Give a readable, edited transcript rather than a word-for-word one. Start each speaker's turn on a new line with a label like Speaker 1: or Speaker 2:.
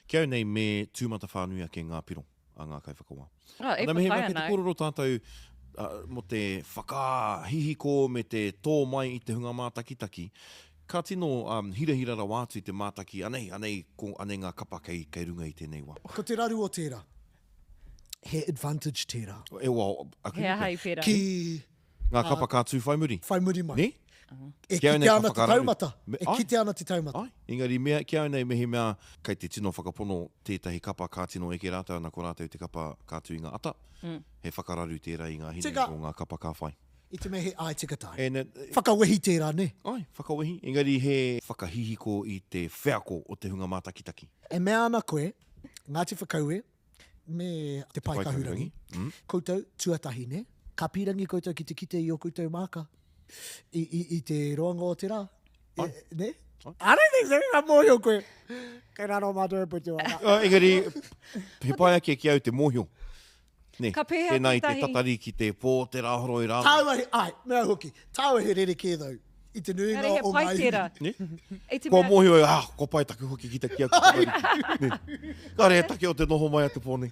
Speaker 1: Ki au nei me tūmatawhānui ake ngā piro a ngā kaiwhakawā.
Speaker 2: Oh, e
Speaker 1: Ana mehemea
Speaker 2: whakaae
Speaker 1: kei te
Speaker 2: ana au.
Speaker 1: kōrero tātou mō te whakahihiko me te tō mai i te hunga mātakitaki, ka tino hirahira rawa atu te mātaki, anei, anei, ko, anei ngā kapa kei, kei runga i tēnei wā.
Speaker 3: Ko te raru o tērā, he advantage tērā.
Speaker 1: E, well, aku
Speaker 2: He aha i pērā?
Speaker 3: Ki
Speaker 1: Ngā kapa ka tū whai muri.
Speaker 3: Whai muri mai.
Speaker 1: Nē?
Speaker 3: E
Speaker 1: Ki au
Speaker 3: kitea
Speaker 1: nei ka
Speaker 3: ana te
Speaker 1: whakararu.
Speaker 3: taumata.
Speaker 1: Me,
Speaker 3: E
Speaker 1: ai.
Speaker 3: kitea ana te taumata.
Speaker 1: Ai. Engari mea, ki au nei mehemea kei te tino whakapono tētahi kapa ka tino eke rātou ana ko rātou te kapa ka tū i ngā ata, he whakararu tērā i ngā
Speaker 3: Tika.
Speaker 1: hinengaro o ngā kapa ka whai.
Speaker 3: I te mea he ai tika tāu.
Speaker 1: And it,
Speaker 3: Whakawehi tērā, nē?
Speaker 1: Ai, whakawehi. Engari he whakahihiko i te wheako o te hunga mātakitaki.
Speaker 3: E mea ana koe, Ngāti Whakaue, me Te Pae Kahurangi, mm. koutou tuatahi, ne? Ka pīrangi koutou ki te kite i o koutou māka i, i, i te roanga o te rā, e, ne? I don't think so, ka mōhio koe. Kei raro mātou e putu ana.
Speaker 1: Uh, engari, he pai ake ki au te mōhio. Ne,
Speaker 2: Ka pēhea
Speaker 1: tēnā i te
Speaker 2: tētahi?
Speaker 1: tatari ki te pō, te rāhoroi rānei.
Speaker 3: Tāua he, ai, me au hoki, tāua he rerekē though, i te nuinga
Speaker 2: Engari he
Speaker 3: o
Speaker 2: pai
Speaker 3: ngā iwi.
Speaker 2: tērā.
Speaker 1: Ne?
Speaker 2: I te
Speaker 1: Kua
Speaker 2: mea,
Speaker 1: mōhio au, ah, kua pai taku hoki ki te ki aku tamariki. Ne? Kāre he take o te noho mai a te pō nei.